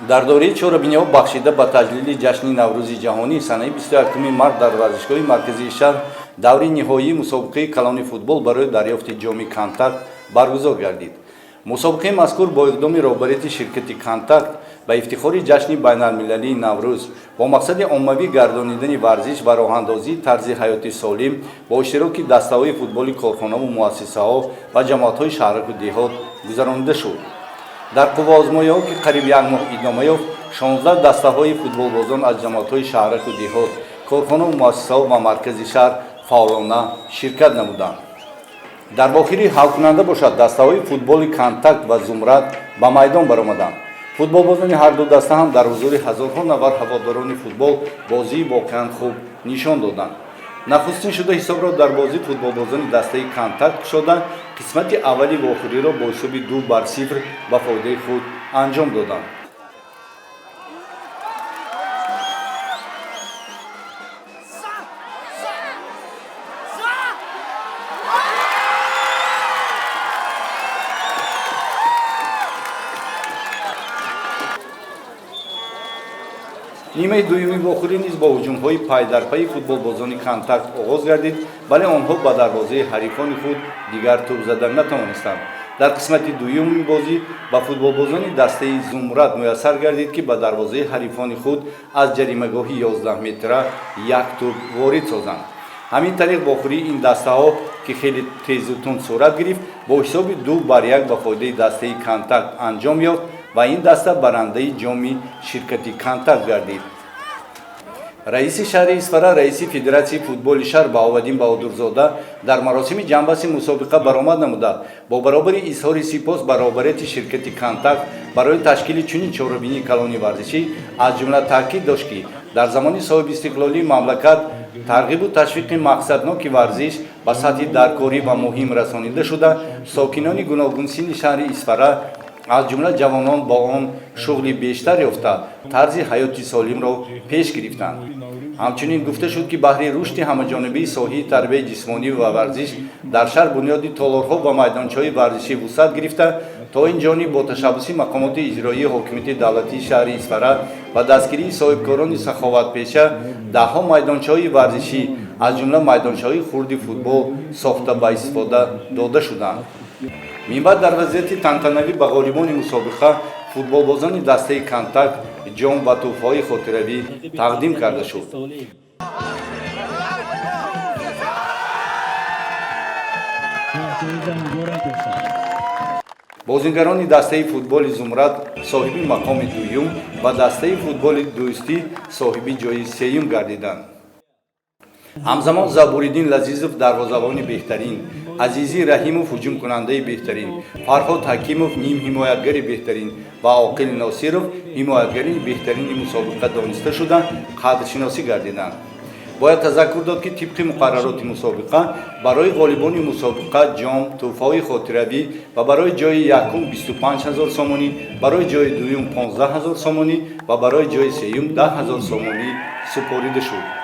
Дар доираи чорабиниҳо бахшида ба таҷлили ҷашни Наврӯзи ҷаҳонӣ санаи 21 март дар варзишгоҳи марказии шаҳр даври ниҳоии мусобиқаи калони футбол барои дарёфти ҷоми «Контакт» баргузор гардид. Мусобиқаи мазкур бо иқдоми роҳбарияти ширкати «Контакт» ба ифтихори ҷашни байналмилалии Наврӯз бо мақсади оммавӣ гардонидани варзиш ва роҳандозии тарзи ҳаёти солим бо иштироки дастаҳои футболи корхонаву муассисаҳо ва ҷамоатҳои шаҳраку деҳот гузаронида шуд. Дар қувваозмоиҳо, ки қариб як моҳ идома ёфт, 16 дастаҳои футболбозон аз ҷамоатҳои шаҳраку деҳот, корхонаву муассисаҳо ва маркази шаҳр фаъолона ширкат намуданд. Дар вохӯрии ҳалкунанда бошад, дастаҳои футболи «Контакт» ва «Зумрад» ба майдон баромаданд. Футболбозони ҳарду даста ҳам дар ҳузури ҳазорҳо нафар ҳаводорони футбол бозии воқеан хуб нишон доданд. Нахустин шуда ҳисобро дар бозӣ футболбозони дастаи «Контакт» кушода, қисмати аввали вохӯриро бо ҳисоби 2-0 ба фоидаи худ анҷом доданд. Нимаи дуюми вохӯрӣ низ бо ҳуҷумҳои пайдарпайи футболбозони «Контакт» оғоз гардид, вале онҳо ба дарвозаи ҳарифони худ дигар тӯб зада натавонистанд. Дар қисмати дуюми бозӣ ба футболбозони дастаи «Зумрад» муяссар гардид, ки ба дарвозаи ҳарифони худ аз ҷаримагоҳи 11 метра як тӯб ворид созанд. Ҳамин тариқ, вохӯрии ин дастаҳо, ки хеле тезу тунд сурат гирифт, бо ҳисоби 2-1 ба фоидаи дастаи «Контакт» анҷом ёфт ва ин даста барандаи ҷоми ширкати «Контакт» гардид. Раиси шаҳри Исфара, раиси Федератсияи футболи шаҳр Баҳоваддин Баҳодурзода дар маросими ҷамъбасти мусобиқа баромад намуда, бо баробари изҳори сипос ба роҳбарияти ширкати «Контакт» барои ташкили чунин чорабинии калони варзишӣ, аз ҷумла таъкид дошт, ки дар замони соҳибистиқлолии мамлакат тарғибу ташвиқи мақсадноки варзиш ба сатҳи даркорӣ ва муҳим расонида шуда, сокинони гуногунсинни шаҳри Исфара, аз ҷумла ҷавонон, бо он шуғли бештар ёфта, тарзи ҳаёти солимро пеш гирифтанд. Ҳамчунин гуфта шуд, ки баҳри рушди ҳамаҷонибаи соҳаи тарбияи ҷисмонӣ ва варзиш дар шаҳр бунёди толорҳо ва майдончаҳои варзишӣ вусъат гирифта, то ин ҷониб бо ташаббуси мақомоти иҷроии ҳокимияти давлатии шаҳри Исфара ва дастгирии соҳибкорони саховатпеша даҳҳо майдончаҳои варзишӣ, аз ҷумла майдончаҳои хурди футбол, сохта ба истифода дода шуданд. Минбаъд дар вазъияти тантанавӣ ба ғолибони мусобиқа, футболбозони дастаи «Контакт», ҷом ва тӯҳфаҳои хотиравӣ тақдим карда шуд. Бозигарони дастаи футболи «Зумрад» соҳиби мақоми дуюм ва дастаи футболи «Дӯстӣ» соҳиби ҷои сеюм гардиданд. Ҳамзамон Забуриддин Лазизов дарвозабони беҳтарин, Азизӣ Раҳимов ҳуҷумкунандаи беҳтарин, Фарҳод Ҳакимов нимҳимоятгари беҳтарин ва Оқил Носиров ҳимоятгари беҳтарини мусобиқа дониста шуда, қадршиносӣ гардиданд. Бояд тазаккур дод, ки тибқи муқаррароти мусобиқа барои ғолибони мусобиқа ҷом, тӯҳфаҳои хотиравӣ ва барои ҷои якум 25 ҳазор сомонӣ, барои ҷои дуюм 15 ҳазор сомонӣ ва барои ҷои сеюм 10 ҳазор сомонӣ супорида шуд.